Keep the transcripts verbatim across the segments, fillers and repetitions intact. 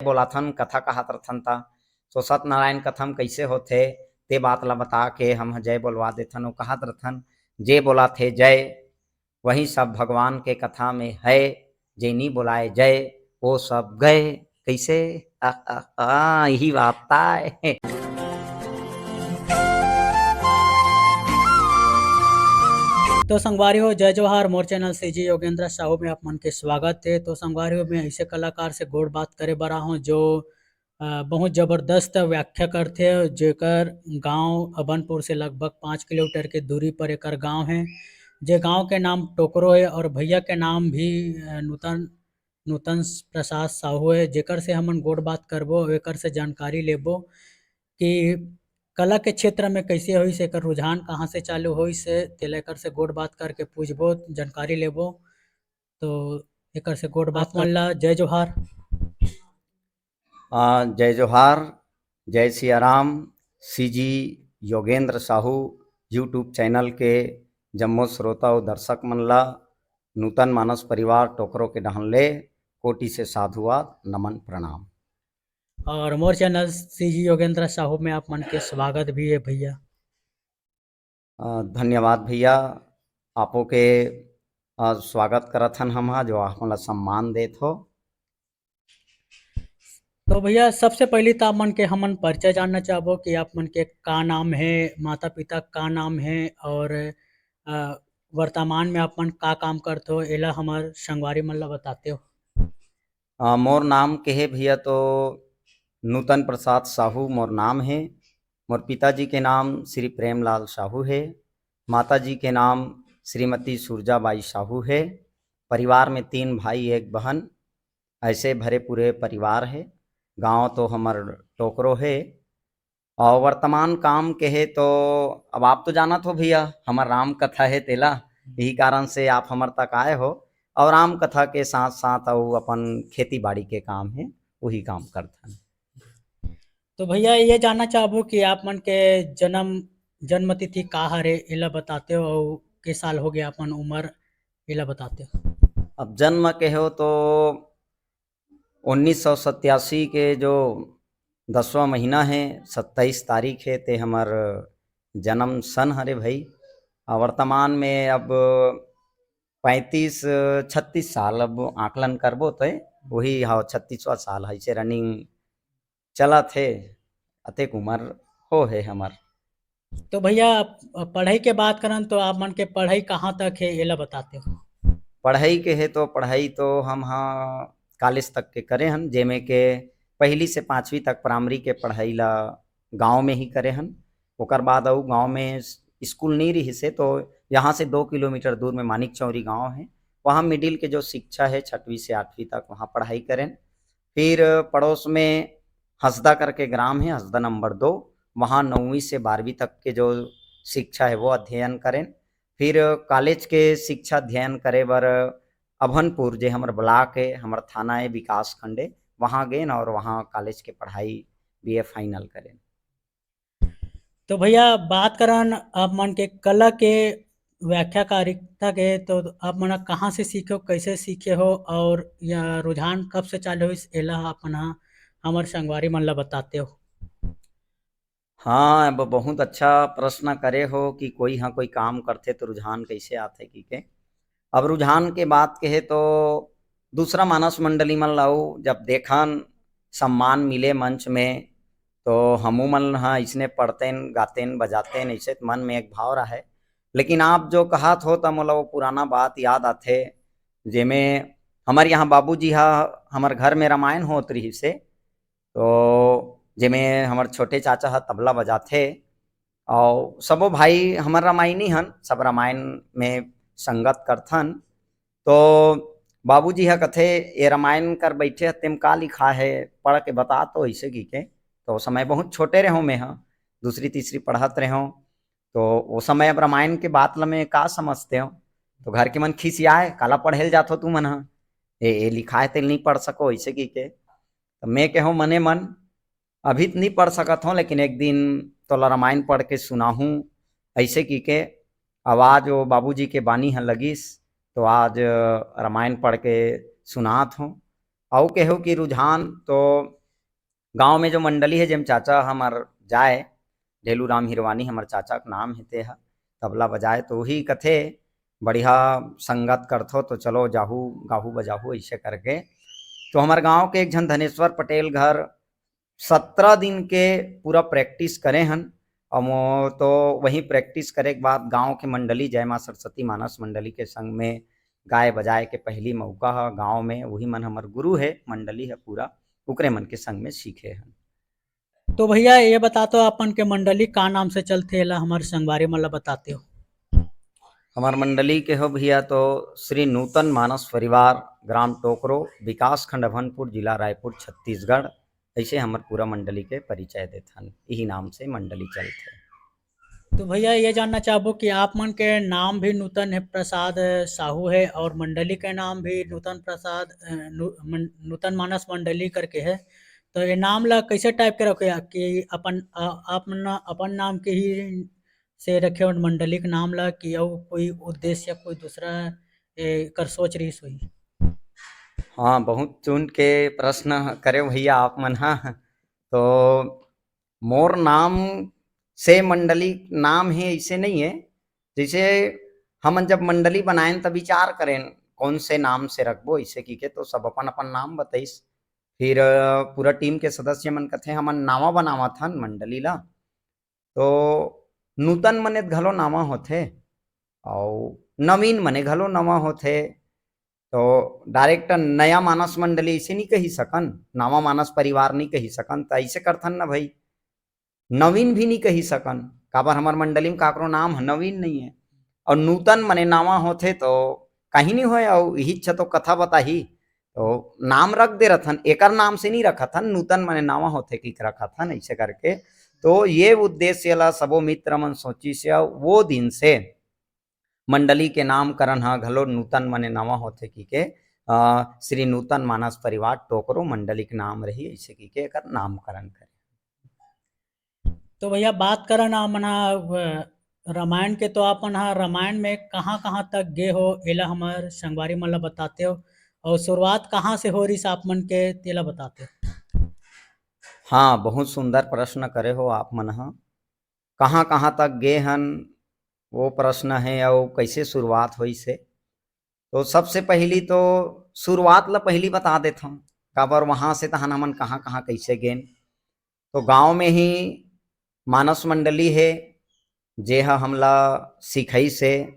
बोलाथन, कथा कहत रथन ता, तो सत्यनारायण कथा म कइसे होथे, ते बात ला बता के हम जय बोलवा देथन। वो कहत रथन, जे बोलाथे जय, वही सब भगवान के कथा में है, जे नी बोलाए जय, वो सब गए। कइसे? आ, आ, आ, यही बात आय। तो संगवारी हो, जय जोहार। मोर चैनल सीजी योगेंद्र साहू में आप मन के स्वागत है। तो संगवारी हो, मैं ऐसे कलाकार से गोठ बात करे बर आहूँ जो, अ, बहुत जबरदस्त व्याख्या करथे, जेकर गांव अभनपुर से लगभग पाँच किलोमीटर के दूरी पर एकर गांव है, जे गांव के नाम टोकरो है और भैया के नाम भी, अ, नूतन, नूतन प्रसाद साहू है, जेकर से हमन गोठ बात करबो, एकर से जानकारी लेबो कि कला के क्षेत्र में कैसे होइस, एकर रुझान कहाँ से चालू होइस, तेला एकर से गोठ बात करके पूछबो, जानकारी लेबो। तो एकर से गोठ बात आप मन ला जय जोहार। आ, जय जोहार, जय Siya Ram. CG Yogendra Sahu YouTube channel के जम्मो श्रोता अउ दर्शक मन ला नूतन मानस परिवार टोकरो के डहन ले कोटि से साधुवाद, नमन, प्रणाम। और मोर चैनल सीजी योगेंद्र साहू में आप मन के स्वागत भी है भैया। अ, धन्यवाद भैया, आपो के, अ, स्वागत करत हन हम हा, जो आप मन ला सम्मान देत हो। तो भैया, सबसे पहली तो आप मन के हमन परिचय जानना चाहबो कि आप मन के का नाम है, माता पिता का नाम है और, अ, वर्तमान में आप मन का काम करत हो, एला हमर संगवारी मन ला बताते हो। अ, मोर नाम के हे भैया तो नूतन प्रसाद साहू मोर नाम हे। मोर पिताजी के नाम श्री प्रेमलाल साहू हे, माताजी के नाम श्रीमती सुरजाबाई साहू हे। परिवार में तीन भाई एक बहन, ऐसे भरे पूरे परिवार हे। गांव तो हमर टोकरो हे। और वर्तमान काम के हे तो अब आप तो जानत हो भैया, हमर राम कथा हे तेला, यही कारण से आप हमर तक आए हो। और राम कथा के साथ साथ अउ अपन खेती बाड़ी के काम हे, वही काम करथन। तो भैया, ये जानना चाहबो कि आप मन के जन्म, जन्म तिथि का हरे, एला बताते हो, और के साल हो गया अपन उम्र, एला बताते हो। अब जन्म के हो तो उन्नीस सौ सत्तासी के जो दसवां महीना हे, सत्ताईस तारीख हे, ते हमर जन्म सन हरे भाई। आ वर्तमान में अब पैंतीस, छत्तीस साल अब आकलन करबो तो वही, हाँ, छत्तीसवाँ साल है, इसे रनिंग चलत हे, अतेक उम्र हो हे हमर। तो भैया, पढ़ाई के बात करन तो आप मन के पढ़ाई कहाँ तक हे, एला बताते हो। पढ़ाई के हे तो पढ़ाई तो हम हा कॉलेज तक के करे हन, जेमे के पहली से पाँचवीं तक प्राइमरी के पढ़ाई ला गांव में ही करे हन। ओकर बाद अउ गांव में स्कूल नहीं रहिस हे, तो यहाँ से दो किलोमीटर दूर में मानिक चौरी गांव है, वहाँ मिडिल के जो शिक्षा है छठवीं से आठवीं तक वहाँ पढ़ाई करेन। फिर पड़ोस में हसदा करके ग्राम है, हसदा नंबर दो, वहाँ नौवीं से बारहवीं तक के जो शिक्षा है वो अध्ययन करेन। फिर कॉलेज के शिक्षा अध्ययन करे बर अभनपुर, जे हमर ब्लॉक है, हमर थाना है विकास खंडे, वहाँ गेन और वहाँ कॉलेज के पढ़ाई बीए फाइनल करेन। तो भैया, बात करन आप मन के कला के व्याख्याकारिता के, तो आप मन कहाँ से सीखे हो, कैसे सीखे हो और या रुझान कब से चालू होइस, एला आप मन ह हमर संगवारी मन ला बताते हो। हाँ, अब बहुत अच्छा प्रश्न करे हो कि कोई ह कोई काम करथे तो रुझान कैसे आथे कि के। अब रुझान के बात कहे तो दूसरा मानस मंडली मन ला अउ जब देखन, सम्मान मिले मंच में, तो हमू मन ह इसने पढ़तेन, गातेन, बजातेन, ऐसे त मन में एक भाव रहे। लेकिन आप जो कहत हो त मोला वो पुराना बात याद आथे, जेमे हमर यहाँ बाबूजी ह हमर घर में रामायण होत रहिस हे, तो जेमे हमर छोटे चाचा ह तबला बजाथे, अउ सबो भाई हमर रामायणी हन, सब रामायण में संगत करथन। तो बाबूजी ह कथे, "ये रामायण कर बैठे ह, तेम का लिखा है, पढ़ के बता तो," ऐसे की के। तो ओ समय बहुत छोटे रहो मैं ह, दूसरी तीसरी पढ़त रहो। तो ओ समय अब रामायण के बात ल मैं का समझते हो, तो घर के मन खिसियाए, "काला पढ़े ल जाथो तुमन ह, ए, ए लिखा है तेल नहीं पढ़ सको," ऐसे की के। तो मैं कहो मने मन, "अभी तो नहीं पढ़ सकत हो, लेकिन एक दिन तोला रामायण पढ़ के सुनाहूँ," ऐसे की के। अब आज वो बाबूजी के बानी ह लगिस, तो आज रामायण पढ़ के सुनात हो। अउ केहू कि रुझान तो गांव में जो मंडली हे, जेम चाचा हमर जाए, ढेलू राम हिरवानी हमर चाचा के नाम हे, ते ह तबला बजाए, तो वही कथे, "बढ़िया संगत करथो, तो चलो जाहू, गाहू बजाहू," ऐसे करके। तो हमर गांव के एक झन धनेश्वर पटेल घर सत्रह दिन के पूरा प्रैक्टिस करे हन। अउ मो-, तो वही प्रैक्टिस करे के बाद गांव के मंडली, जय मां सरस्वती मानस मंडली के संग में गाए बजाए के पहली मौका ह गांव में, वही मन हमर गुरु हे, मंडली हे पूरा, ओकरे मन के संग में सीखे हन। तो भैया, ये बता तो, अपन के मंडली का नाम से चलथे, एला हमर संगवारी मन ला बताते हो। हमर मंडली के हो भैया, तो श्री नूतन मानस परिवार, ग्राम टोकरो, विकास खंड अभनपुर, जिला रायपुर, छत्तीसगढ़। ऐसे हमर पूरा मंडली के परिचय देथन, यही नाम से मंडली चलथे। तो भैया, ये जानना चाहबो कि आप मन के नाम भी नूतन हे, प्रसाद साहू हे, और मंडली के नाम भी नूतन प्रसाद, अ, नू-, मन-, नूतन मानस मंडली करके हे। तो ये नाम ला कैसे टाइप के रखे कि अपन, अ, आप मन अपन नाम के ही से रखे हो मंडली के नाम ला, कि अउ कोई उद्देश्य, कोई दूसरा, ए, कर सोच रही सोई? हाँ, बहुत चुन के प्रश्न करे भैया आप मन हा। तो मोर नाम से मंडली नाम हे, ऐसे नहीं है। जैसे हमन जब मंडली बनाएन, तब विचार करेन कौन से नाम से रखबो, ऐसे की के तो सब अपन अपन नाम बताइस। फिर, अ, पूरा टीम के सदस्य मन कथे, "हमन नावा बनावत हन मंडली ला।" तो नूतन मने घलो नावा होथे, अउ नवीन मने घलो नवा होथे। तो डायरेक्ट नया मानस मंडली ऐसे नहीं कही सकन, नवा मानस परिवार नहीं कही सकन, त ऐसे करथन ना भाई, नवीन भी नहीं कही सकन, काबर हमर मंडली में काकरो नाम ह नवीन नहीं है। और नूतन मने नवा होथे तो कहीं नहीं होय, और इहिच तो कथा बताही, तो नाम रख दे रथन, एकर नाम से नहीं रखत हन, नूतन मने नवा होथे कि रखत हन, ऐसे करके। तो ये उद्देश्य ला सबो मित्र मन सोचिस, वो दिन से मंडली के नामकरण ह घलो नूतन मने नवा होथे कि के, अ, श्री नूतन मानस परिवार टोकरो मंडली के नाम रही, ऐसे कि के एकर नामकरण करे। तो भैया, बात करन आप मन ह, अ, रामायण के, तो आप मन ह रामायण में कहाँ-कहाँ तक गे हो, एला हमर संगवारी मन ला बताते हो, और शुरुआत कहाँ से हो रहिस आप मन के, तेला बताते हो? हाँ, बहुत सुंदर प्रश्न करे हो आप मन ह। कहाँ-कहाँ तक गे हन, वो प्रश्न हे, अउ कैसे शुरुआत होइस हे। तो सबसे पहली तो शुरुआत ला पहली बता देथन, काबर वहाँ से तहन हमन कहाँ-कहाँ कैसे गेन। तो गांव में ही मानस मंडली हे, जे ह हमला सिखाइस हे,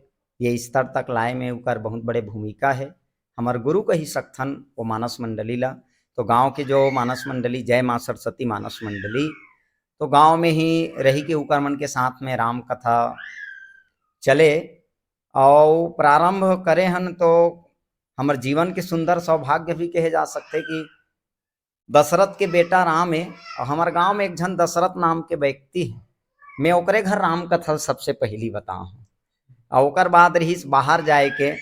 ये स्तर तक लाए में ओकर बहुत बड़े भूमिका हे। हमर गुरु कही सकथन वो मानस मंडली ला। तो गांव के जो मानस मंडली, जय मां सरस्वती मानस मंडली, तो गांव में ही रही के ओकर मन के साथ में राम कथा चले, अउ प्रारंभ करे हन तो हमर जीवन के सुंदर सौभाग्य भी कहे जा सकथे कि दशरथ के बेटा राम हे, अउ हमर गांव में एक झन दशरथ नाम के व्यक्ति हे। मैं ओकरे घर राम कथा सबसे पहली बताहूँ, अउ ओकर बाद रहिस बाहर जाए के।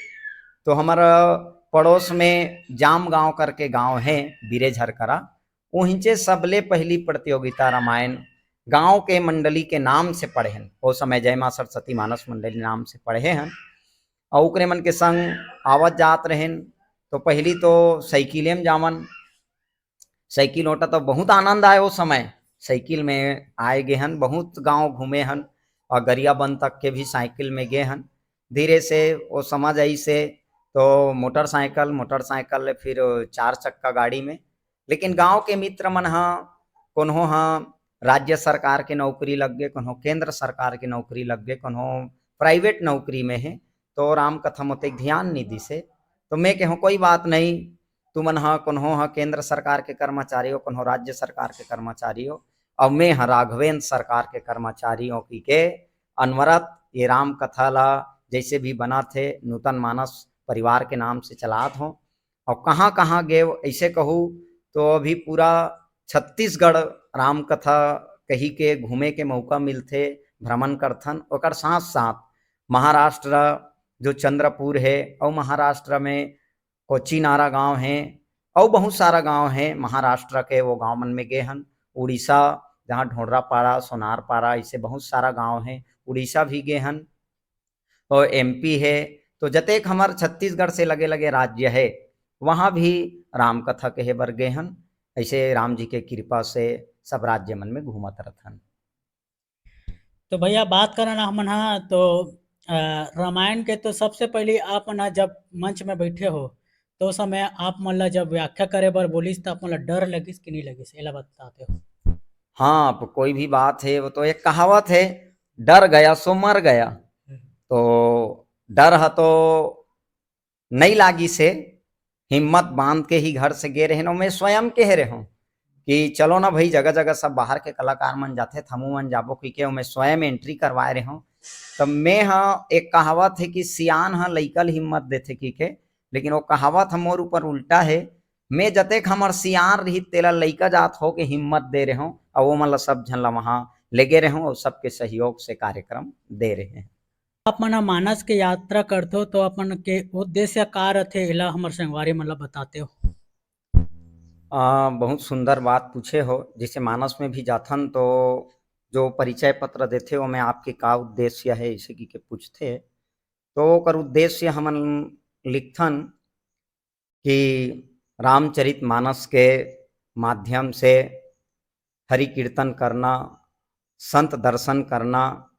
तो हमर पड़ोस में जाम गांव करके गांव हे, बिरेझर करा, उहिंचे सबले पहली प्रतियोगिता रामायण गांव के मंडली के नाम से पढ़े हन। ओ समय जय मां सरस्वती मानस मंडली नाम से पढ़े हन, अउ ओकरे मन के संग आवत जात रहेन। तो पहली तो साइकिले में जावन, साइकिल ओटा तो बहुत आनंद आए ओ समय, साइकिल में आए गे हन, बहुत गांव घूमे हन, अउ गरियाबंद तक के भी साइकिल में गे हन। धीरे से वो समझ आइस हे, तो मोटरसाइकिल, मोटरसाइकिल ले फिर चार चक्का गाड़ी में। लेकिन गांव के मित्र मन ह, कोनो ह राज्य सरकार के नौकरी लग गे, कोनो केंद्र सरकार के नौकरी लग गे, कोनो प्राइवेट नौकरी में हे, तो राम कथा म ओतेक ध्यान नहीं दिस हे। तो मैं कहूँ, कोई बात नहीं, तुमन ह, कोनो ह केंद्र सरकार के कर्मचारी हो, कोनो राज्य सरकार के कर्मचारी हो, अउ मैं ह राघवेंद्र सरकार के कर्मचारी हो, कि के अनवरत ये राम कथा ला जैसे भी बनत हे, नूतन मानस परिवार के नाम से चलात हो। अउ कहाँ-कहाँ गे, ऐसे कहूँ तो अभी पूरा छत्तीसगढ़ राम कथा कही के घूमे के मौका मिलथे, भ्रमण करथन। ओकर साथ-साथ महाराष्ट्र जो चंद्रपुर हे, अउ महाराष्ट्र में कोच्ची नारा गांव हे, अउ बहुत सारा गांव हे महाराष्ट्र के, वो गांव मन में गे हन। उड़ीसा, जहाँ ढोंडरापाड़ा, सोनारपाड़ा, ऐसे बहुत सारा गांव हे, उड़ीसा भी गे हन। और एमपी हे, तो जतेक हमर छत्तीसगढ़ से लगे-लगे राज्य हे, वहाँ भी राम कथा कहे बर गे हन। ऐसे राम जी के कृपा से सब राज्य मन में घूमत रथन। तो भैया, बात करन हमन हा, तो अ, रामायण के तो सबसे पहले आप मन हा जब मंच में बैठे हो, तो समय आप मन ला जब व्याख्या करे बर बोलिस, तो आप मन ला डर लगिस कि नहीं लगिस, एला बताते हो? हाँ, अब कोई भी बात है, वो तो एक कहावत है, "डर गया सो मर गया।" तो डर ह तो नहीं लागिस हे, हिम्मत बांध के ही घर से गे रहेन। मैं स्वयं कहे रहेंव कि चलो ना भाई, जगह जगह सब बाहर के कलाकार मन जाथे, हमू मन जाबो कहिके, मैं स्वयं entry करवाए रहेंव। तब मैं ह, एक कहावत है कि सियान ह लइका ल हिम्मत देथे कहिके, लेकिन वो कहावत ह मोर ऊपर उल्टा है। मैं जतेक हमर सियान रही, तेला लइका जात हो के हिम्मत दे रहेंव, और वो मन ला सब झन ला वहाँ लेगे रहेंव और सबके सहयोग से कार्यक्रम दे रहे हैं। आप मन ह मानस के यात्रा करथो, तो अपन के उद्देश्य का रथे, एला हमर संगवारी मन ला बताते हो? आ, बहुत सुंदर बात पूछे हो। जैसे मानस में भी जाथन, तो जो परिचय पत्र देथे, ओमे आपके का उद्देश्य है, इसे की के पूछथे, तो ओकर उद्देश्य हमन लिखथन कि रामचरित मानस के माध्यम से हरि कीर्तन करना, संत दर्शन करना,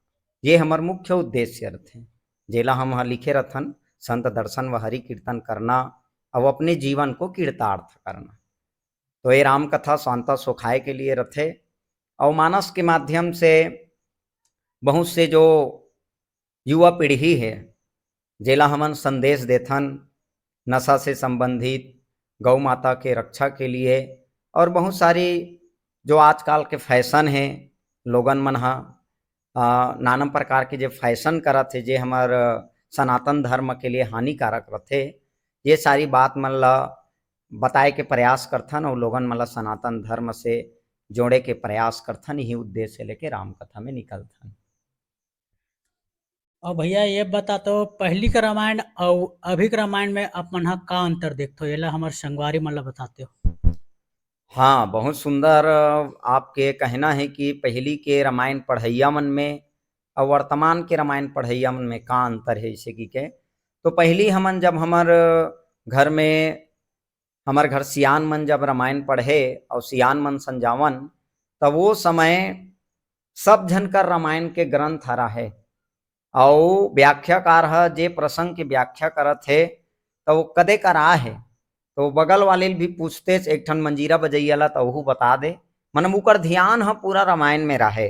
ये हमर मुख्य उद्देश्य रथे, जेला हम ह लिखे रथन, संत दर्शन व हरि कीर्तन करना, और अपने जीवन को कृतार्थ करना। तो ये राम कथा स्वांतः सुखाय के लिए रथे, और मानस के माध्यम से बहुत से जो युवा पीढ़ी है, जेला हमन संदेश देथन, नशा से संबंधित, गौ माता के रक्षा के लिए, और बहुत सारी जो आजकल के फैशन है, लोगन मन ह, अ, नाना प्रकार के जे फैशन करत हे, जे हमर सनातन धर्म के लिए हानिकारक रथे, ये सारी बात मन ला बताए के प्रयास करथन और लोगन मन ला सनातन धर्म से जोड़े के प्रयास करथन। यही उद्देश्य लेके राम कथा में निकलथन। और भैया, ये बता तो, पहली का रामायण और अभी के रामायण में आप मन ह का अंतर देखते हो, एला हमर संगवारी मन ला बताते हो? हाँ, बहुत सुंदर, अ, आपके कहना है कि पहली के रामायण पढ़ैया मन में और वर्तमान के रामायण पढ़ैया मन में का अंतर है, इसे की के। तो पहली हमन जब हमर घर में, हमर घर सियान मन जब रामायण पढ़े और सियान मन संजावन, तब वो समय सब झन कर रामायण के ग्रंथ हरा है, अउ व्याख्याकार ह जे प्रसंग के व्याख्या करत हे, त वो कदे कर आय हे, तो बगल वाले ल भी पूछतेच, एक ठन मंजीरा बजैया ला, त ओहू बता दे। मन उकर ध्यान ह पूरा रामायण में राहे।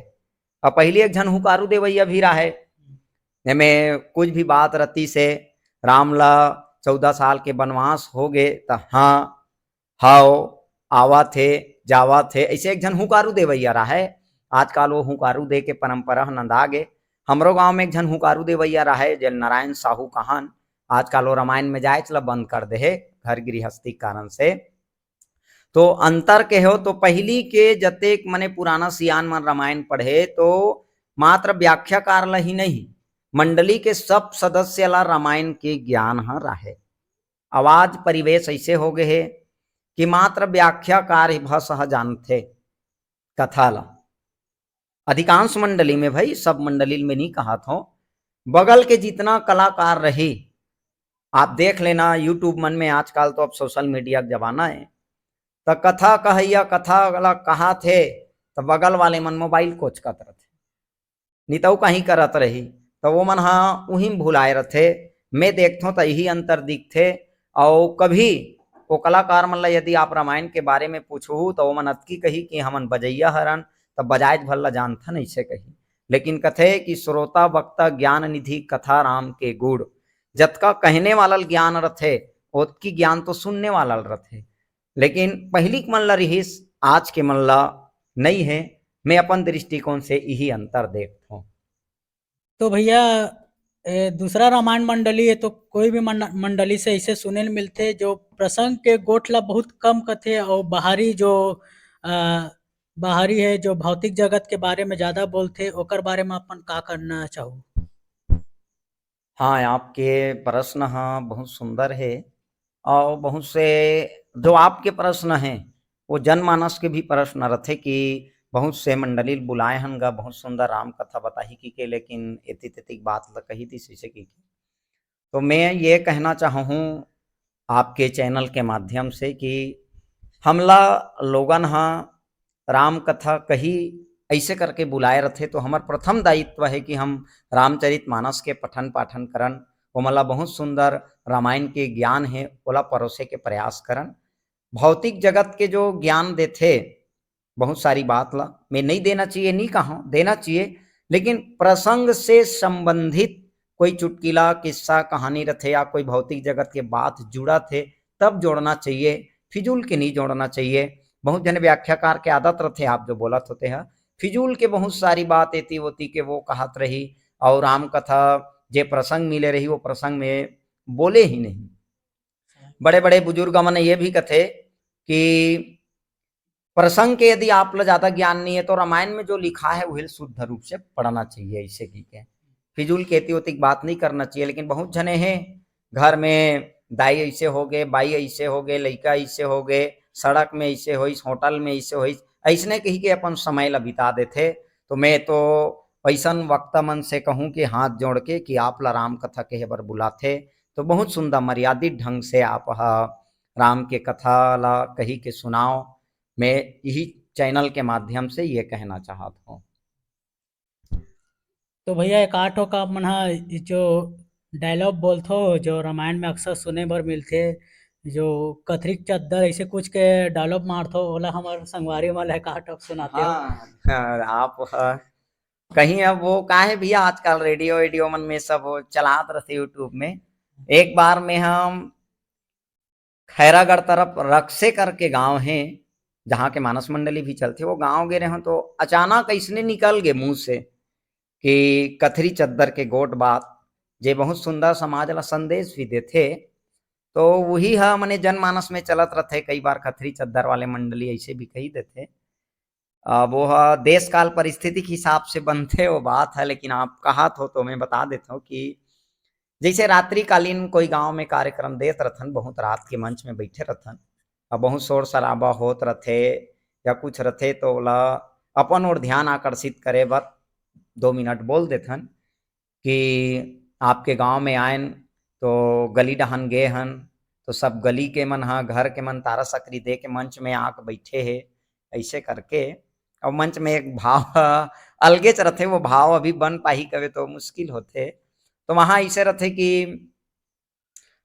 अब पहिली एक झन हुकारू देवैया भी राहे, एमे कुछ भी बात रतिस हे, राम ला चौदह साल के बनवास हो गे, त हाँ, हव, आवत हे, जावत हे, अइसे एक झन हुकारू देवैया राहय। आजकाल वो हुकारू दे के परंपरा ह नंदा गे। हमरो गांव में एक झन हुकारू देवैया राहय, जेल नारायण साहू कहन। आजकाल वो रामायण में जाएच ला बंद कर दे हे, घर गृहस्थी के कारण से। तो अंतर के हो, तो पहिली के जतेक मने पुराना सियान मन रामायण पढ़े, तो मात्र व्याख्याकार ला ही नहीं, मंडली के सब सदस्य ला रामायण के ज्ञान ह राहय। आवाज परिवेश ऐसे हो गए हे कि मात्र व्याख्याकार ही भाषा जानथे कथा ला। अधिकांश मंडली में, भाई, सब मंडली में नहीं कहत हो, बगल के जितना कलाकार रही, आप देख लेना YouTube मन में, आजकल तो अब social media के जमाना है, त कथा कहैया कथा ला कहात हे, त बगल वाले मन mobile कोचकत रथे। नितऊ कहीं करत रही, त वो मन ह उही म भुलाए रथे। मैं देखथों त इही अंतर दिखथे। अउ कभी ओ कलाकार मन ला यदि आप रामायण के बारे में पूछहू, त वो मन अतकी कही कि हमन बजैया हरन, त बजाए भर ला जानथन, ऐसे कही। लेकिन कथे कि श्रोता वक्ता ज्ञान निधि कथा राम के गुण। जतका कहने वाला ल ज्ञान रथे, ओतकी ज्ञान तो सुनने वाला ल रथे। लेकिन पहिली के मन ला रिहिस, आज के मन ला नई हे। मैं अपन दृष्टिकोण से इही अंतर देखथों। तो भैया, ए, दूसरा रामायण मंडली है, तो कोई भी मंड-, मंडली से ऐसे सुने ल मिलथे जो प्रसंग के गोठ ला बहुत कम कथे और बाहरी जो, अ, बाहरी है, जो भौतिक जगत के बारे में ज्यादा बोलथे, ओकर बारे में अपन का करना चाहू? हाँ, आपके प्रश्न ह बहुत सुंदर हे, और बहुत से जो आपके प्रश्न हे, वो जनमानस के भी प्रश्न रथे कि बहुत से मंडली ल बुलाए हन गा, बहुत सुंदर राम कथा बताही कि के, लेकिन एती तेती बात ल कही दिस, इसे कि के। तो मैं ये कहना चाहूँ, आपके चैनल के माध्यम से कि हमला लोगन ह राम कथा कही ऐसे करके बुलाए रथे, तो हमर प्रथम दायित्व है कि हम रामचरित मानस के पठन पाठन करन, ओमन ला बहुत सुंदर रामायण के ज्ञान है, ओला परोसे के प्रयास करन। भौतिक जगत के जो ज्ञान देथे, बहुत सारी बात ला मैं नहीं देना चाहिए, नहीं कहा देना चाहिए, लेकिन प्रसंग से संबंधित कोई चुटकीला, किस्सा, कहानी रथे या कोई भौतिक जगत के बात जुड़त हे, तब जोड़ना चाहिए, फिजूल के नहीं जोड़ना चाहिए। बहुत जने व्याख्याकार के आदत रथे, आप जो बोलत होते हैं, फिजूल के बहुत सारी बात एती ओती के वो कहत रही, और राम कथा जे प्रसंग मिले रही, वो प्रसंग में बोले ही नहीं। बड़े बड़े बुजुर्ग मन ये भी कथे कि प्रसंग के यदि आप ला ज्यादा ज्ञान नहीं है, तो रामायण में जो लिखा है, वही शुद्ध रूप से पढ़ना चाहिए। ऐसे की के फिजूल के एती ओती के बात नहीं करना चाहिए। लेकिन बहुत जने हैं, घर में दाई ऐसे हो गए, बाई ऐसे हो गए, लइका ऐसे हो गए, सड़क में ऐसे होइस, होटल में ऐसे होइस, ऐसने कही के अपन समय ला बिता देथे। तो मैं तो ऐसन वक्ता मन से कहूँ कि हाथ जोड़ के कि आप ला राम कथा कहे बर बुलाथे, तो बहुत सुंदर मर्यादित ढंग से आप ह राम के कथा ला कही के सुनाओ। मैं यही चैनल के माध्यम से ये कहना चाहत हूँ। तो भैया, एक आठ ठो का आप मन ह जो डायलॉग बोलथो, जो रामायण में अक्सर सुने बर मिलथे, जो कथरी चद्दर ऐसे कुछ के डायलॉग मारथो, ओला हमर संगवारी मन ल एक आठ ठो सुनाते हो। हाँ, हाँ, आप ह, कहीं अब वो का है भैया, आजकल रेडियो वेडियो मन में सब वो चलात रहते YouTube में। एक बार में हम खैरागढ़ तरफ रक्से करके गांव है, जहाँ के मानस मंडली भी चलथे, वो गांव गे रहे तो अचानक ऐसने निकल गए मुंह से कि कथरी चद्दर के गोठ बात, जे बहुत सुंदर समाज ला संदेश भी देथे। तो वही ह मने जनमानस में चलत रथे, कई बार कथरी चद्दर वाले मंडली ऐसे भी कही देथे। अब वो ह देश काल परिस्थिति के हिसाब से बनथे वो बात है, लेकिन आप कहत हो तो मैं बता देता हूँ कि जैसे रात्रिकालीन कोई गांव में कार्यक्रम देत रथन, बहुत रात के मंच में बैठे रथन, अब बहुत शोर शराबा होत रथे या कुछ रथे, तो ओला अपन ओर ध्यान आकर्षित करे बर दो मिनट बोल देथन कि आपके गांव में आयन तो गली डहान गे हन, तो सब गली के मन ह, घर के मन तारा सकरी दे के मंच में आके बैठे हे, ऐसे करके। और मंच में एक भाव अलगेच रथे, वो भाव अभी बन पाही कवे तो मुश्किल होथे। तो वहाँ ऐसे रथे कि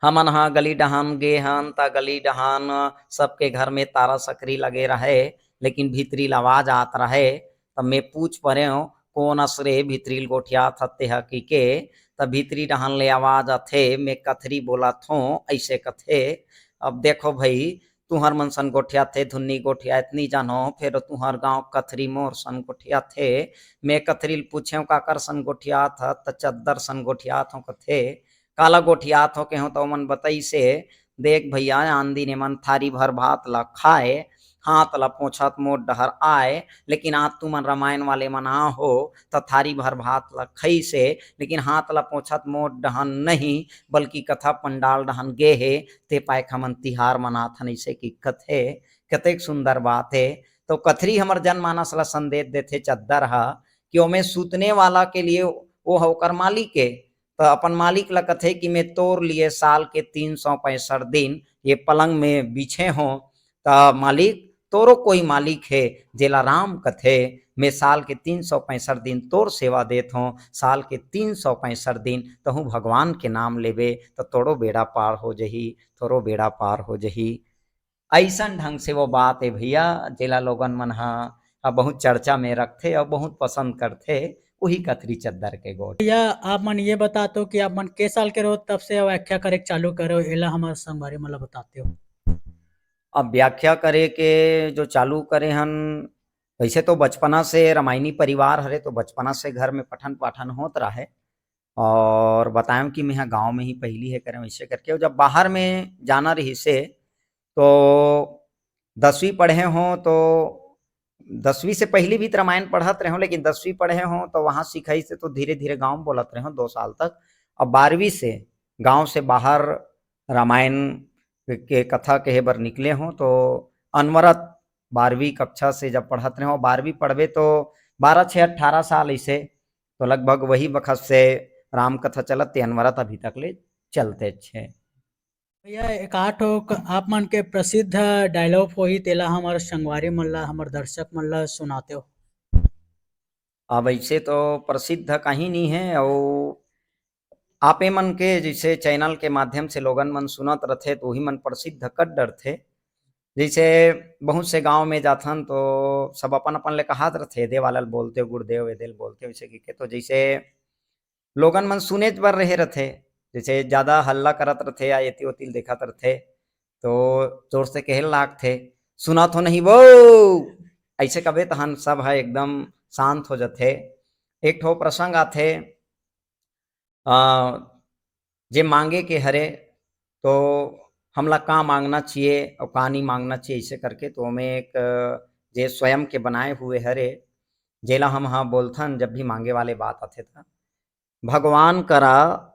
हमन ह गली डहान गे हन, त गली डहान सबके घर में तारा सकरी लगे रहे, लेकिन भीतरी ल आवाज आत रहे। त मैं पूछ परेंव, "कोन अस रे भीतरी ल गोठियात हस तेहा?" कहिके। त भीतरी डहान ले आवाज आथे, "मैं कथरी बोलत हों," ऐसे कथे। अब देखो भई, तुंहर मन सन गोठियाथे, धुन्नी गोठिया इतनी जानो, फेर तुंहर गांव कथरी मोर सन गोठियाथे। मैं कथरी ल पूछेंव, "काकर सन गोठियात हस?" त "चद्दर सन गोठियात हों," कथे। "काला गोठियात हो?" केहूं त ओमन बताइसे, "देख भैया, आन दिन एमन थारी भर भात ला खाए, हाथ ला पोंछत मोर डहर आए, लेकिन आज तुमन रामायण वाले मन आ हो, त थारी भर भात ला खइसे, लेकिन हाथ ला पोंछत मोर डहन नहीं, बल्कि कथा पंडाल डहन गे हे, ते पाए हमन तिहार मनाथन," ऐसे की कथे। कतेक सुंदर बात हे। तो कथरी हमर जनमानस ला संदेश देथे चद्दर हा, कि ओमे सुतने वाला के लिए वो ह ओकर मालिक हे। त अपन मालिक ला कथे कि "मैं तोर लिए साल के तीन सौ पैंसठ दिन ये पलंग में बिछे हों, त मालिक, तोरो कोई मालिक हे जेला राम कथे? मैं साल के तीन सौ पैंसठ दिन तोर सेवा देत हों, साल के तीन सौ पैंसठ दिन तहूँ भगवान के नाम लेबे, त तोरो बेड़ा पार हो जही, तोरो बेड़ा पार हो जही।" अइसन ढंग से वो बात हे भैया, जेला लोगन मन ह, ह बहुत चर्चा में रखथे अउ बहुत पसंद करथे, उही कथरी चद्दर के गोठ। भैया, आप मन ये बताते हो कि आप मन के साल के रहो तब से व्याख्या करे के चालू करे हो, एला हमर संगवारी मन ला बताते हो। अब व्याख्या करे के जो चालू करे हन, वैसे तो बचपना से रामायणी परिवार हरे, तो बचपना से घर में पठन पाठन होत रहे। और बताएं कि मैं गांव में ही पहली है करें वैसे करके। और जब बाहर में जाना रही से, तो दसवीं पढ़े हों तो दसवीं से पहली भी तो रामायण पढ़त रहे हों, लेकिन दसवीं पढ़े हों तो वहाँ सिखाई से तो धीरे धीरे गांव बोलत रहे हों दो साल तक। अब बारहवीं से गांव से बाहर रामायण के कथा कहे बर निकले हों, तो अनवरत बारहवीं कक्षा से जब पढ़त रहे हों, बारहवीं पढ़बे तो बारह छः अट्ठारह साल ऐसे, तो लगभग वही बखत से राम कथा चलत ते अनवरत अभी तक ले चलते छे। भैया, एक आठ ठो क-, आप मन के प्रसिद्ध डायलॉग होही, तेला हमर संगवारी मन ला, हमर दर्शक मन ला सुनाते हो। अब ऐसे तो प्रसिद्ध कहीं नहीं है, और आपे मन के जैसे चैनल के माध्यम से लोगन मन सुनत रथे, तो वही मन प्रसिद्ध कर डरथे। जैसे बहुत से गांव में जाथन, तो सब अपन अपन ले कहात रथे, "एदे वाला ल बोलते हो गुरुदेव, एदे ल बोलते हो", ऐसे कहिके। तो जैसे लोगन मन सुनेच बर रहे रथे, जैसे ज्यादा हल्ला करत रथे या एती ओती ल देखत रथे, तो जोर से कहे लागथे, "सुनत हो नहीं वो?" ऐसे कबे तहन सब ह एकदम शांत हो जथे। एक ठो प्रसंग आथे, अ, जे मांगे के हरे, तो हमला का मांगना चाहिए और का नहीं मांगना चाहिए, ऐसे करके। तो ओमे एक, अ, जे स्वयं के बनाए हुए हरे, जेला हम ह बोलथन जब भी मांगे वाले बात आथे त, "भगवान करा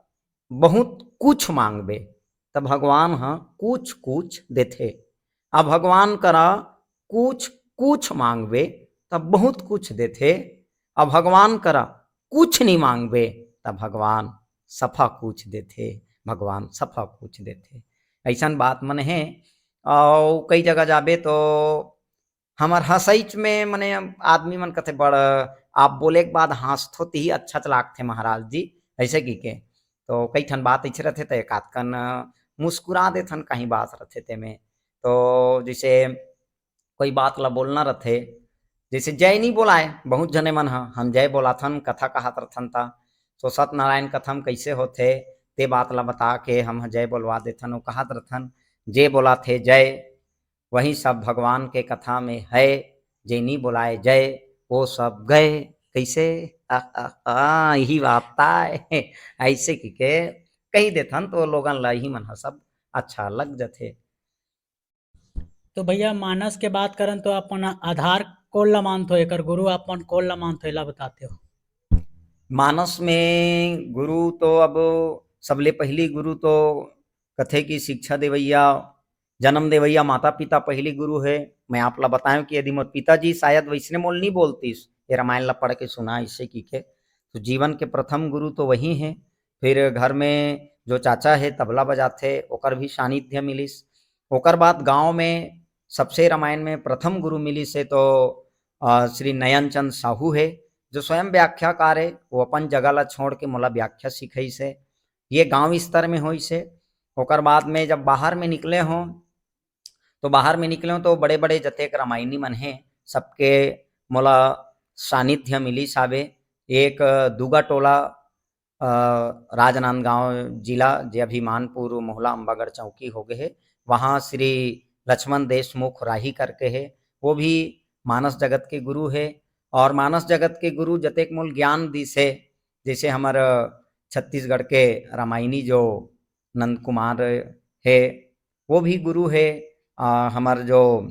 बहुत कुछ मांगबे, त भगवान ह कुछ कुछ देथे। आ भगवान करा कुछ कुछ मांगबे, त बहुत कुछ देथे। आ भगवान करा कुछ नहीं मांगबे, त भगवान सफा कुछ देथे, भगवान सफा कुछ देथे।" ऐसन बात मन हे। और कई जगह जाबे तो हमर हंसईच में मने आदमी मन कथे, "बड़ आप बोले के बाद हंसथो, तिही अच्छा च लागथे महाराज जी", ऐसे कहिके। तो कई ठन बात ऐसे रथे, त एक आध कन मुस्कुरा देथन, कहीं बात रथे तेमे। तो जैसे कोई बात ला बोलना रथे, जैसे जय नहीं बोलाए, बहुत जने मन ह, हम जय बोलाथन, कथा कहत रथन ता, तो सत्यनारायण कथा में कैसे होथे, ते बात ला बता के हम ह जय बोलवा देथन, वो कहत रथन, "जे बोलाथे जय, वही सब भगवान के कथा में है, जे नी बोलाए जय, वो सब गए।" कैसे? आ, आ, आ, यही बात आय। ऐसे कहिके कही देथन, तो लोगन ला यही मन ह सब अच्छा लग जथे। तो भैया, मानस के बात करन, तो अपन आधार कोन ला मानथो, एकर गुरु अपन कोन ला मानथो, एला बताते हो। मानस में गुरु तो अब सबले पहली गुरु तो कथे कि शिक्षा देवैया, जन्म देवैया माता पिता पहली गुरु है। मैं आप ला बताएं कि यदि मोर पिताजी शायद वैसने मोल नहीं बोलतीस, ये रामायण ला पढ़ के सुना, इससे की के, तो जीवन के प्रथम गुरु तो वही है। फिर घर में जो चाचा है तबला बजाथे, ओकर भी सानिध्य मिलिस। ओकर बाद गांव में सबसे रामायण में प्रथम गुरु मिलिस है तो, अ, श्री नयन चंद साहू है, जो स्वयं व्याख्याकार है, वो अपन जगह ला छोड़ के मोला व्याख्या सिखाइस है। ये गांव स्तर में होइस है। ओकर बाद में जब बाहर में निकले हों, तो बाहर में निकले हों तो बड़े-बड़े जतेक रामायणी मन हैं, सबके मोला सानिध्य मिलिस हावे। एक दुगा टोला, अ, राजनांदगांव जिला, जे अभी मानपुर मोहला अम्बागढ़ चौकी हो गए है, वहाँ श्री लक्ष्मण देशमुख राही करके है, वो भी मानस जगत के गुरु है। और मानस जगत के गुरु जतेक मोल ज्ञान दिस है, जैसे हमर छत्तीसगढ़ के रामायणी जो नंद कुमार है, वो भी गुरु है। अ, हमर जो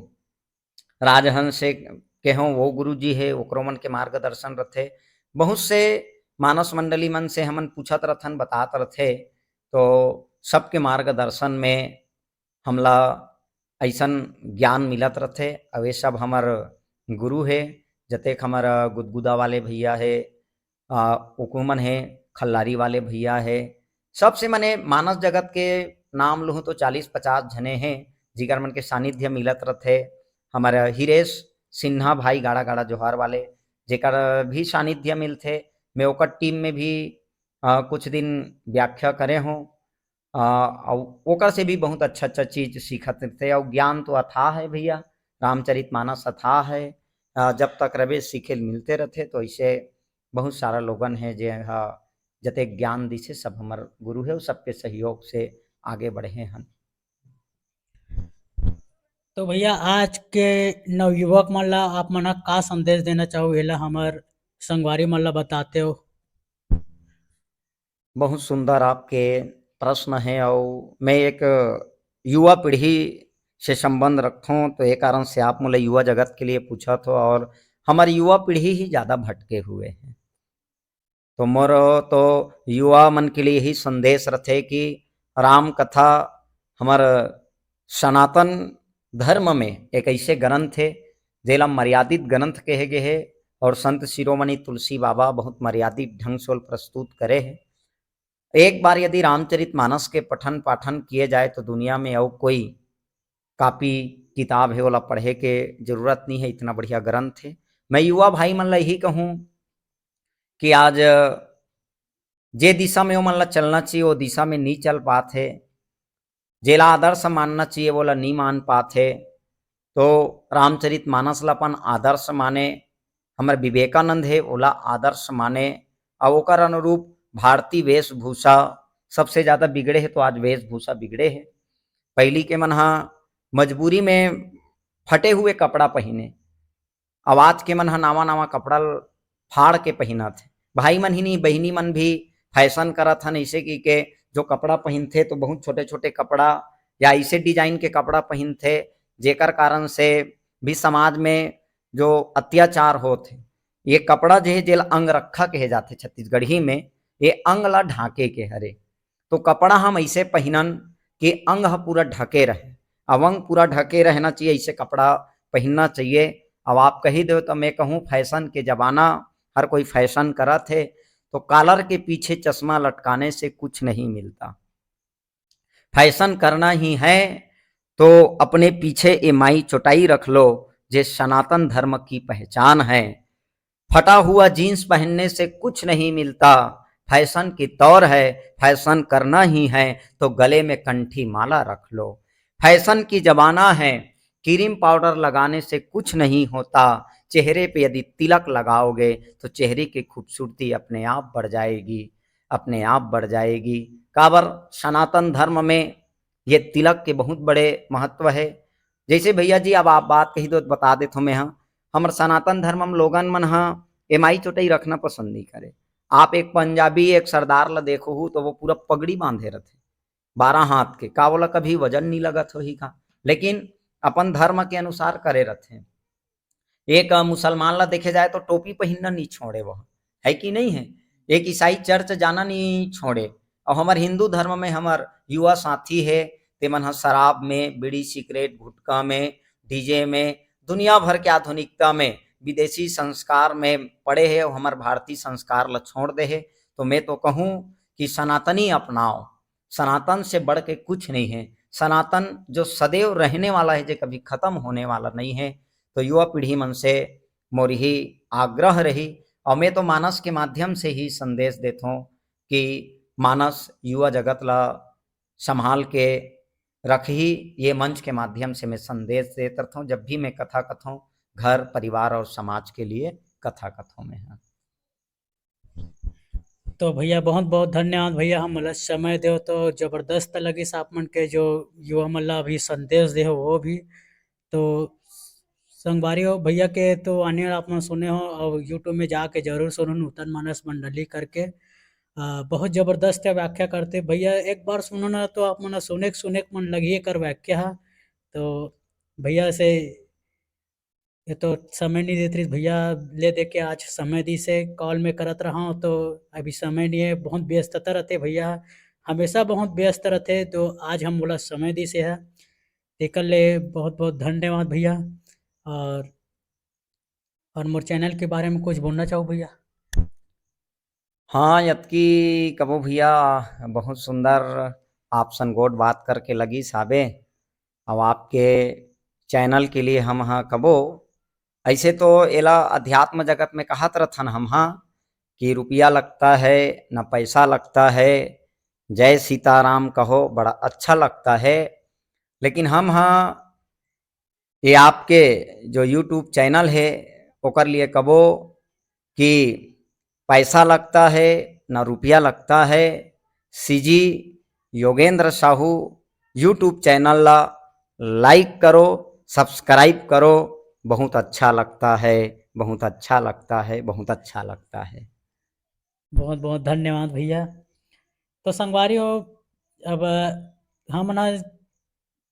राजहंस से के हों, वो गुरु जी है, ओकरो मन के मार्गदर्शन रथे। बहुत से मानस मंडली मन से हमन पूछत रथन, बतात रथे, तो सबके मार्गदर्शन में हमला अइसन ज्ञान मिलत रथे। अउ ये सब हमर गुरु हे, जतेक हमर गुदगुदा वाले भैया हे, अ, उकू मन हे, खल्लारी वाले भैया हे, सबसे मने मानस जगत के नाम लूहूँ तो चालीस पचास झने हे, जिकर मन के सानिध्य मिलत रथे। हमर हिरेश सिन्हा भाई गाड़ा गाड़ा जोहार वाले, जेकर भी सानिध्य मिलथे। मैं ओकर टीम में भी, अ, कुछ दिन व्याख्या करे हों। अ, अउ ओकर से भी बहुत अच्छा-अच्छा चीज सीखत रथे, अउ ज्ञान तो अथाह है भैया, रामचरित मानस अथाह है। अ, जब तक रबे सीखे ल मिलते रथे, तो ऐसे बहुत सारा लोगन है जे ह जतेक ज्ञान दिसे सब हमर गुरु है, अउ सबके सहयोग से आगे बढ़े हन। तो भैया, आज के नवयुवक मन ला आप मन ह का संदेश देना चाहू, एला हमर संगवारी मन ला बताते हो। बहुत सुंदर आपके प्रश्न है, अउ मैं एक युवा पीढ़ी से संबंध रखथों, तो ये कारण से आप मोला युवा जगत के लिए पूछत हो, और हमारी युवा पीढ़ी ही ज्यादा भटके हुए हैं। तो मोर तो युवा मन के लिए ही संदेश रथे कि राम कथा हमर सनातन धर्म में एक ऐसे ग्रंथ हे, जेला मर्यादित ग्रंथ कहे गे हे, और संत शिरोमणि तुलसी बाबा बहुत मर्यादित ढंग से ओला प्रस्तुत करे हे। एक बार यदि रामचरित मानस के पठन पाठन किए जाए तो दुनिया में अउ कोई कॉपी किताब हे, ओला पढ़े के जरूरत नहीं है, इतना बढ़िया ग्रंथ है। मैं युवा भाई मन ला यही कहूँ कि आज जे दिशा में ओमन ला चलना चाहिए, वो दिशा में नहीं चल पात हे। जेला आदर्श मानना चाहिए, वोला नहीं मान पात हे। तो रामचरित मानस ला अपन आदर्श माने, हमर विवेकानंद हे, ओला आदर्श माने, अउ ओकर अनुरूप भारतीय वेशभूषा सबसे ज्यादा बिगड़े हे, तो आज वेशभूषा बिगड़े हे। पहिली के मन हा मजबूरी में फटे हुए कपड़ा पहिने, अउ आज के मन ह नावा-नावा कपड़ा ल फाड़ के पहिनत हे। भाई मन ही नहीं, बहिनी मन भी फैशन करत हन, ऐसे की के जो कपड़ा पहिनथे तो बहुत छोटे-छोटे कपड़ा या ऐसे डिजाइन के कपड़ा पहिनथे, जेकर कारण से भी समाज में जो अत्याचार होत हे। ये कपड़ा जे हे, जेला अंगरक्षा कहे जाथे छत्तीसगढ़ी में, ये अंग ला ढांके के हरे। तो कपड़ा हम ऐसे पहिनन कि अंग ह पूरा ढके रहे। अब अंग पूरा ढके रहना चाहिए, ऐसे कपड़ा पहिनना चाहिए। अब आप कही दो तो मैं कहूँ, फैशन के जमाना, हर कोई फैशन करत हे, तो कॉलर के पीछे चश्मा लटकाने से कुछ नहीं मिलता। फैशन करना ही है तो अपने पीछे ये माई चौटाई रख लो, जे सनातन धर्म की पहचान है। फटा हुआ जींस पहनने से कुछ नहीं मिलता, फैशन की तौर है, फैशन करना ही है तो गले में कंठी माला रख लो। फैशन की जमाना है, क्रीम पाउडर लगाने से कुछ नहीं होता, चेहरे पे यदि तिलक लगाओगे तो चेहरे की खूबसूरती अपने आप बढ़ जाएगी, अपने आप बढ़ जाएगी। काबर सनातन धर्म में ये तिलक के बहुत बड़े महत्व है। जैसे भैया जी, अब आप बात कही दो, बता देत हूँ मैं, हाँ, हमर सनातन धर्म में लोगन मन हा एमाई चोटई रखना पसंद नहीं करे। आप एक पंजाबी, एक सरदार ला देखो हो तो वो पूरा पगड़ी बांधे रथे, बारह हाथ के, का वोला कभी वजन नहीं लगत होही का? लेकिन अपन धर्म के अनुसार करे रथे। एक मुसलमान ला देखे जाए तो टोपी पहिनना नहीं छोड़े, वो है कि नहीं है? एक ईसाई चर्च जाना नहीं छोड़े। और हमार हिंदू धर्म में हमार युवा साथी है, ते मन ह शराब में, बीड़ी सिगरेट गुटखा में, डीजे में, दुनिया भर के आधुनिकता में, विदेशी संस्कार में पड़े है और हमार भारतीय संस्कार ला छोड़ दे है। तो मैं तो कहूँ कि सनातनी अपनाओ, सनातन से बढ़ के कुछ नहीं है। सनातन जो सदैव रहने वाला है, जो कभी खत्म होने वाला नहीं है। तो युवा पीढ़ी मन से मोर ही आग्रह रही, और मैं तो मानस के माध्यम से ही संदेश देथों कि मानस युवा जगत ला संभाल के रखही। ये मंच के माध्यम से मैं संदेश देत रहथों, जब भी मैं कथा कथों, घर, परिवार और समाज के लिए कथा कथों मैं, हाँ। तो भैया, बहुत बहुत धन्यवाद भैया, हमला समय देव, तो जबरदस्त लगिस आप मन के जो युवा मन ला अभी संदेश देहो वो भी। तो संगवारी हो, भैया के तो आने आप मन सुने हो, और YouTube में जाके जरूर सुनो नूतन मानस मंडली करके। आ, बहुत जबरदस्त है व्याख्या करते भैया, एक बार सुनो ना तो आप मन सुने सुने मन लगिए कर व्याख्या हा। तो भैया से ये तो समय नहीं देत रहिस भैया, ले दे के आज समय दिस हे, कॉल में करत रहा हूँ तो अभी समय नहीं है, बहुत व्यस्तता रहते भैया, हमेशा बहुत व्यस्त रहते, तो आज हम बोला समय दिस हे, तेकर ले बहुत बहुत धन्यवाद भैया। और और मोर चैनल के बारे में कुछ बोलना चाहो भैया? हाँ, यतकी कबो भैया, बहुत सुंदर आप सन गोठ बात करके लगिस हाबे। अब आपके चैनल के लिए हम हा कबो, ऐसे तो एला अध्यात्म जगत में कहत रथन हम हा कि रुपया लगता है, न पैसा लगता है, जय सीताराम कहो, बड़ा अच्छा लगता है। लेकिन हम हा ये आपके जो YouTube चैनल है, ओकर लिए कबो कि पैसा लगता है, ना रुपया लगता है। CG Yogendra Sahu YouTube channel ला लाइक करो, सब्सक्राइब करो, बहुत अच्छा लगता है, बहुत अच्छा लगता है, बहुत अच्छा लगता है। बहुत बहुत धन्यवाद भैया। तो संगवारी हो, अब हम ना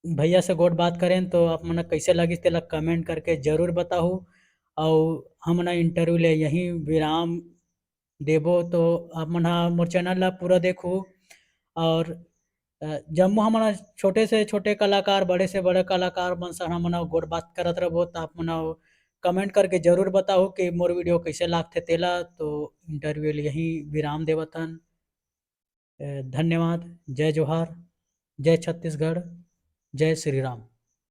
भैया से गोठ बात करें तो आप मन कैसे लगिस तेला कमेंट करके जरूर बताहू। और हम ना इंटरव्यू ले यहीं विराम देबो, तो आप मन हा मोर चैनल ला पूरा देखू। और अ, जम्मो हमन छोटे से छोटे कलाकार, बड़े से बड़े कलाकार मन से हमन गोठ बात करत रहबो, तो आप मन कमेंट करके जरूर बताहू कि मोर वीडियो कैसे लागथे तेला। तो इंटरव्यू ले यहीं विराम देवत हन। धन्यवाद। जय जोहार, जय छत्तीसगढ़, जय श्री राम।